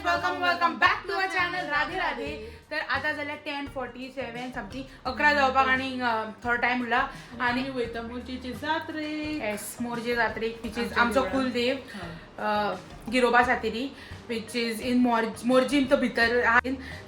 Welcome welcome back to our channel. Radhe Radhe. तर आता जाल्यार 10:47 समथींग, 11 जावपाक आनी थोडो टायम उरला. आनी वयता मोरजेचे जात्रेक. येस, मोरजे जात्रेक, which is आमच्या आमचो देवळान. कुलदेव Giroba Sateri, which is in Morjim, तो भितर आहा.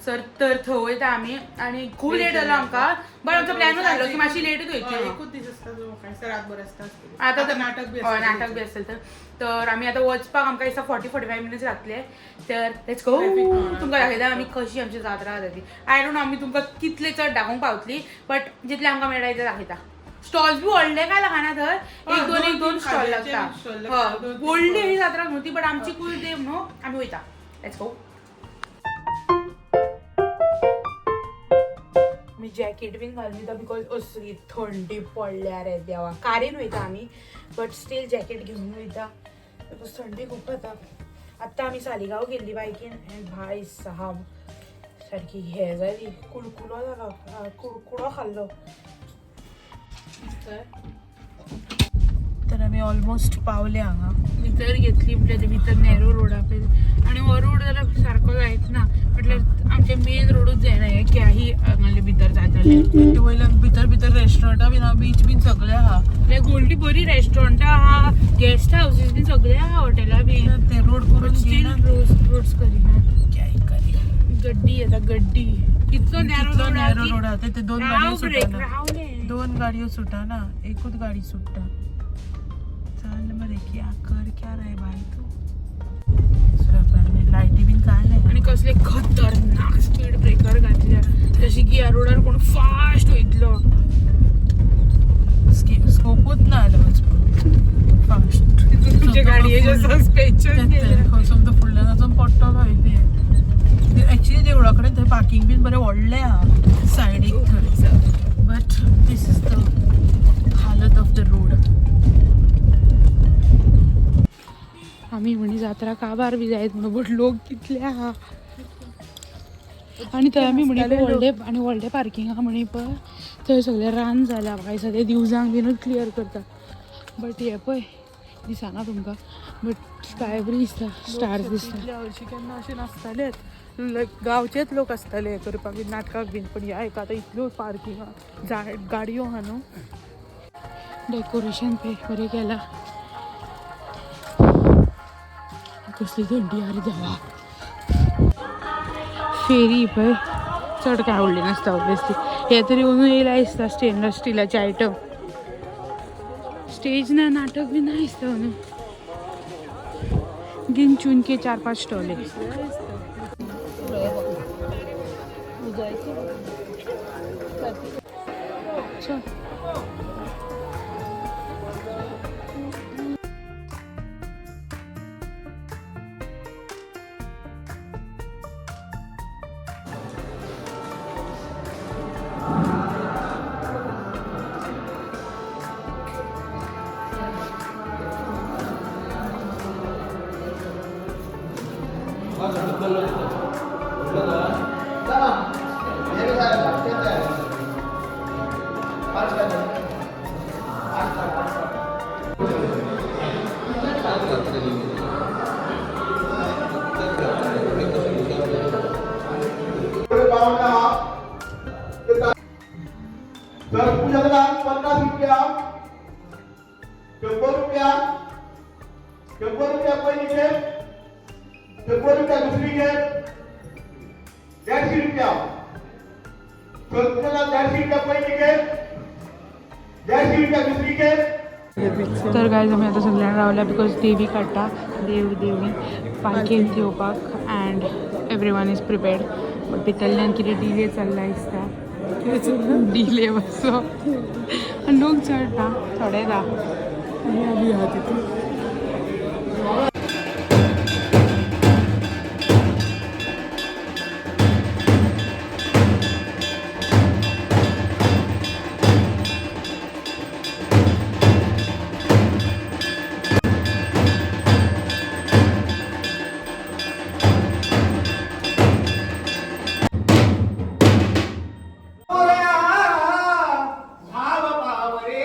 सर, तर थंय वयता आमी आनी खूब लेट जालो आमकां, बट आमचो प्लॅनूच आसलो की मातशी लेटूच वयची. एकूच दीस आसता जो काय रातभर आसता. आता तर नाटक बी हय, आसता. नाटक बी असेल तर. तर आमी आतां वचपाक आमकां दिसता 40-45 मिनिट्स लागतले. तर let's go. Traffic आहा. तुमकां दाखयता आमी कशी आमची जात्रा जाता ती. I don't know आमी तुमकां कितले चड दाखोवंक पावतली, बट जितले आमकां मेळटा तितले दाखयता. स्टॉल्स बी व्हडले काय लागना थंय. हय, एक दोन एक दोन दोन तीन स्टॉल खाज्याचे लागता. स्टॉल लागता, हय, दोन तीन व्हडली स्टॉल. ही जात्रा न्हू ती, बट आमची कुलदेव न्हू, आमी वयता. Let's go. आमी जॅकेट बीन घालून वयता because असली थंडी पडल्या रे देवा. कारीन वयता आमी, बट स्टील जॅकेट घेवन वयता because थंडी खूब जाता. आत्तां आमी सालिगांव गेल्ली बायकीन आनी भाय साहब सारकी हे जाली, कुडकुडो जालो, कुडकुडो खाल्लो. तर आमी ऑलमोस्ट पावले हांगा. भितर घेतली म्हटल्यार ते भितर नॅरो रोडा पळय, आनी हो रोड जाल्यार सारको जायच ना, म्हटल्यार आमचे मेन रोडूच जायना. हे क्याही हांगासरले भितर जाताले. ते वयल्यान भितर भितर रेस्टॉरंटां बीन आहा, बीच बीन सगळे आहा. म्हटल्यार गोल्डी बरी रेस्टॉरंटां आहा, गेस्ट हावसीस बीन सगळे आहा, हॉटेलां बीन. ते रोड करून स्टील घेयना. रोड्स करिना. काय करी. गड्डी येता, गड्डी. इतलो नॅरो कितलो रोड. नॅरो रोड आहा ते दोन गाडयो राव ब्रेक सुटना. रावले. दोन गाडयो सुटना, एकूच गाडी सुट्टा. चल मरे, क्या कर क्या रे भाई तू. लायटी बीन काय नाही. आणि कसले खतरनाक स्पीड ब्रेकर घातल्या, जशी की ह्या रोडार कोण फास्ट वयतलो. स्कोपूच ना आलो फास्ट. तुमच्या गाडयेचे सस्पेन्शन. समजा फुडल्यान वचून पडटलो हय ते. एक्चुली देवळा कडेन थंय पार्किंग बीन बरें व्हडलें आहा सायडीक थंय, बट these is the हालत ऑफ the road. आमी म्हणी जात्रा काबार बी जायत म्हणून, बट लोक कितले आहा. आनी थंय आमी म्हणी पळय व्हडले आनी व्हडलें पार्किंग आहा म्हणी पळय, थंय सगळें रान जालां. म्हाका दिसता ते दिवजांक बीनूच क्लियर करता. बट हे पळय दिसना तुमकां, बट स्काय बरी दिसता, स्टार्स दिसता. इतल्या हरशीं केन्ना अशें नासतालेच, लायक गांवचेच लोक आसताले हे करपाक बीन, नाटकाक बीन, पण ह्या हेका आतां इतल्यो पार्किंग गाडयो आहा न्हू. डेकोरेशन पळय बरें केलां. कसली थंडी आरे देवा. फेरी पळय चड काय आवडली नासता ऑब्वियसली. हे तरी अंदू येयला दिसता स्टेनलेस स्टिलाचे आयटम. स्टेज ना, नाटक बी ना दिसता अंदू. गिन चुन के चार पांच स्टॉल आहे. चल. तर पूजा 50 रुपया, 100 रुपया, 100 रुपया पहिली खेप, 100 रुपया दुसरी खेप, 150 रुपया. तर 150 रुपया पहिली खेप, 150 रुपया दुसरी खेप. तर काय आमी आतां सगळ्यां रावल्या because देवी काडटा, देव देवी पालखेन येवपाक, and everyone is prepared, but भितरल्यान कितें डिले चल्ला दिसता, डिले मातसो आनी लोक चड ना, थोडे ना. आनी आमी आहा तितून. भाव पावरे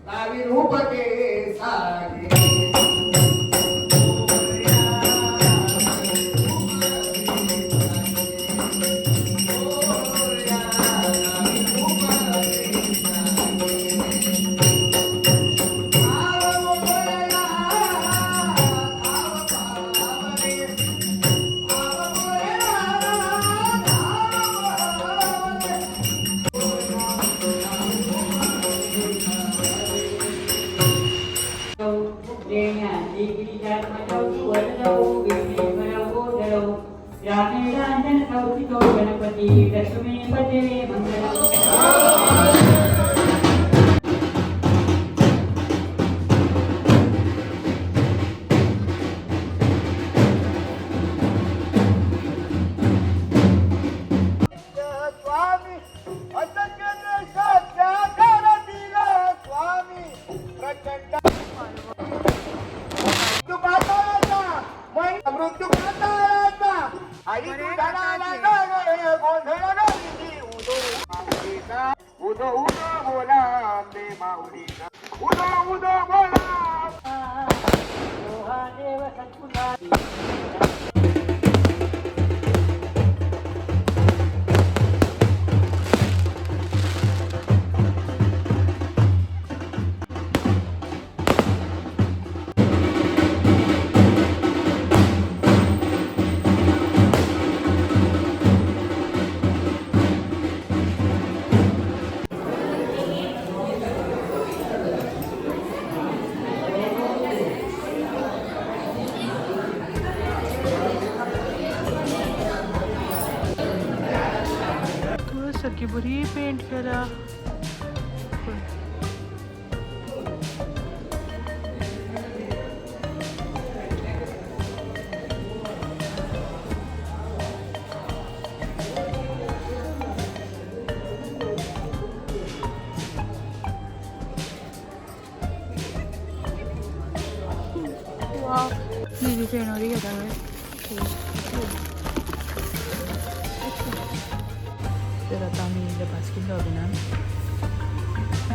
लावी रूप ते. उचितो गणपती लक्ष्मीपते मंगलम्. स्वामी अटकले सत्या घरातील स्वामी प्रचंड मृत्यू पाताळाचा मृत्यू पाताळाचा आई तुझा नाला गोंधळ घाली उदो माऊलीचा उदो उदो बोला आंबे माऊलीचा उदो उदो बोला. देव सत्पुरा. तुळस सारकी बरी पेंट केला. दीदी फेणोरी घेता पळय. तर आता आम्ही येयले बास्कीन रॉबिनान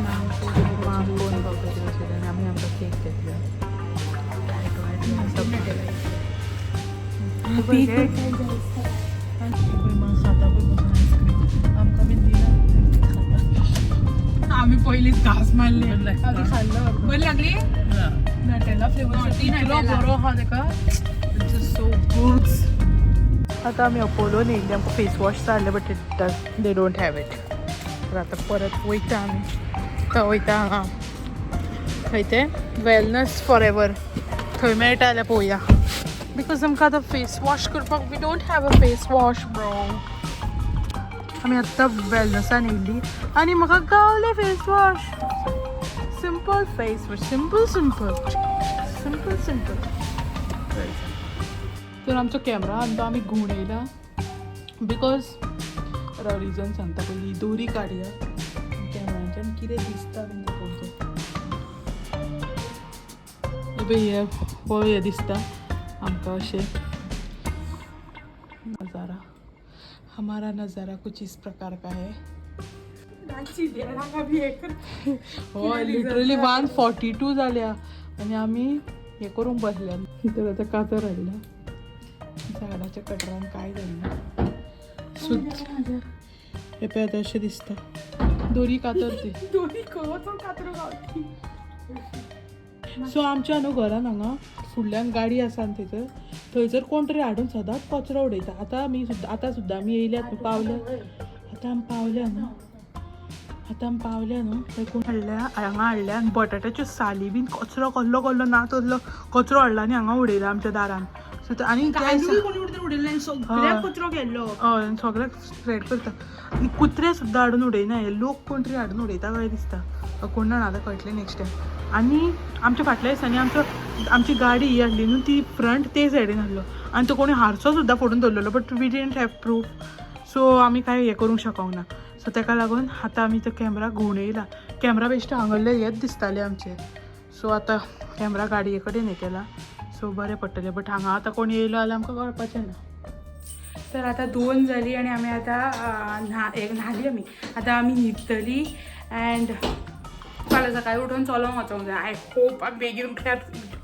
मांग कोण पावपाचे बसयले आनी आमी आमकां केक घेतलो. पळय मां खाता पळय बसून आयस्क्रीम, आमकां बीन दिना खाता. आम्ही पयलींच घास मारले. आमी खाल्लो. बरी लागली. नटेला फ्लेवर ती इतलो Nutella. बरो आहा तेका, it's so good. आतां आमी अपोलोन येयल्ली, आमकां फेस वॉश जाय आसलें, but it they don't have it. तर आतां परत वयता आमी, थंय वयता हांगा खंय तें वेलनस फॉर एवर, थंय मेळटा जाल्यार पळोवया, because आमकां आतां फेस वॉश करपाक we don't have a face wash bro. आमी आत्तां वेलनसान येयल्ली आनी म्हाका गावलें face wash. Simple face wash, simple simple simple simple. तर आमचो कॅमरा आनी तो आमी घुंवडयला because reason सांगता. पयली दोरी काडया, कॅमेराच्यान कितें दिसता बीन तें पळोवचें. पळय हें पळय, हें दिसता आमकां अशें नजारा. हमारा नजारा कुछ इस प्रकार का है. हय, लिटरली 1:42 जाल्या आनी आमी हें करूंक बसल्या. तर आतां कातर हाडल्या झाडाच्या कटरान, काय जायना सुद. हे पळय, आतां अशें दिसता दोरी कातर ती. दोरी खंय कातरो गावती. सो आमच्या न्हू घरान हांगा फुडल्यान गाडी आसा न्हू थंयसर, थंयसर कोण तरी हाडून सदांच कचरो उडयता. आतां आमी सुद्दां, आतां सुद्दां आमी येयल्यात न्हू, पावल्या. आतां आमी पावल्या न्हू, आतां आमी पावल्या न्हू, थंय कोण हाडल्या हांगा हाडल्या आनी बटाट्याच्यो साली बीन कचरो कसलो कसलो ना तसलो कचरो हाडला आनी हांगा उडयला आमच्या दारान. सो आनी त्या तांदूळ कोणी उडयले उडयले सगळ्याक हय. कचरो केल्लो. हय, आनी सगळ्याक स्प्रेड करता आनी कुत्रे सुद्दां हाडून उडयना, हे लोक कोण तरी हाडून उडयता काय दिसता. कोण जाणा, आतां कळटलें नेक्स्ट टायम. आनी आमच्या फाटल्या दिसांनी आमचो आमची गाडी ही हाडली न्हू, ती फ्रंट ते सायडीन आहलो आनी तो कोणी हारसो सुद्दां फोडून दवरलेलो, but we didn't have proof, so आमी कांय हें करूंक शकना. सो तेका लागून आतां आमी तो कॅमरा घुंवडयला. कॅमरा बेश्टे हांगल्ले हेच दिसताले आमचे. सो आतां कॅमरा गाडये कडेन हें केला, सो बरें पडटलें. बट हांगा आतां कोण येयलो जाल्यार आमकां कळपाचें ना. तर आता 2 जाली आनी आमी आतां न्हा एक न्हाली आमी, आतां आमी न्हिदतली अँड फाल्यां सकाळी उठून चलोंक वचोंक जाय. I hope आमी बेगीन उठल्यार,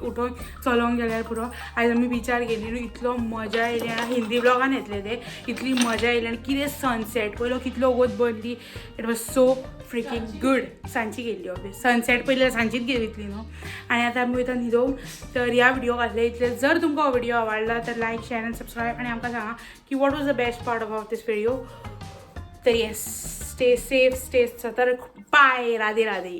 उठून चलोंक गेल्यार पुरो. आयज आमी बिचार गेली न्हू, इतलो मजा येयली आनी हिंदी ब्लॉगान येतले ते. इतली मजा येयली आनी कितें सनसेट पयलो, कितलो वोत भरली. It was so freaking good. सांजची गेल्ली, ऑब्वियस सनसेट पयली सांजचीच गेली न्हू. आनी आतां आमी वयता न्हिदोंक. तर ह्या व्हिडिओ आसले इतले. जर तुमकां हो व्हिडिओ आवडला तर लायक, शेअर आनी सबस्क्रायब आनी आमकां सांगा की what was the best part of this video. तर येस, स्टे सेफ, स्टे सतर्क. बाय, राधे राधे.